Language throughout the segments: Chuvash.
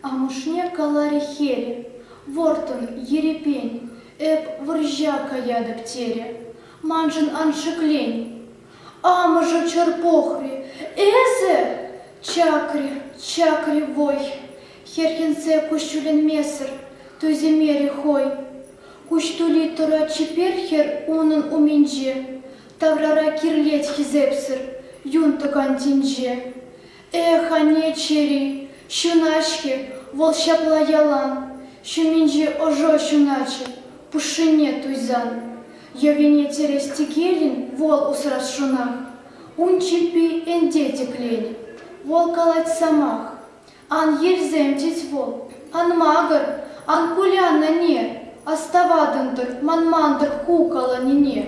Амӑшне каларӗ хӗрӗ, вӑрттӑн, ерипен, эп вӑрҫа каятӑп терӗ, маншӑн ан шиклен. Амӑшӗ чӑр пӑхрӗ, эсӗ? Чакрӗ, чакрӗ вӑй, хӗрхенсе куҫҫульленмесӗр тӳсеймерӗ хӑй. Куҫ тули тӑрать чипер хӗр унӑн умӗнче, таврара кирлет хисепсӗр юн тӑкан тӗнче. Эх, анне чӗри, ҫунаҫ-ҫке вӑл ҫапла ялан, ҫумӗнчи ӑшӑ ҫуначӗ пушшине туйсан. Йӑвине тӗрӗс-тӗкелӗн вӑл усрасшӑнах, ун чӗппи ӗнтӗ тӗкленӗ, вӑл калать сӑмах. Ан йӗрсем, тет вӑл, ан макӑр, ан кулян, анне, астӑватӑн-тӑр, манман-тӑр ху каланине.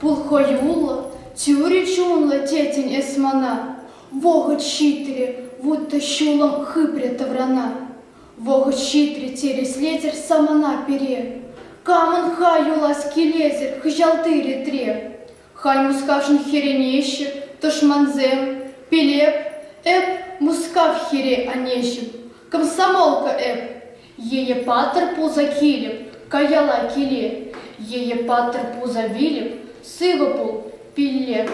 Пул хӑюллӑ, тӳрӗ чунлӑ тетӗн эс мана. Вӑхӑт ҫитрӗ, вут та ҫулӑм хыпрӗ таврана. Вӑхӑт ҫитрӗ, тӗрӗслетӗр самана пире. Камӑн-ха юлас килесӗр хыҫалти ретре? Халь Мускавшӑн хӗренеҫҫӗ тӑшмансем, пилеп, эп Мускав хӗре аннеҫӗм, комсомолка эп. Е паттӑр пулса килӗп, каяла киле, е паттӑр пулса вилӗп, сывӑ пул, пилле.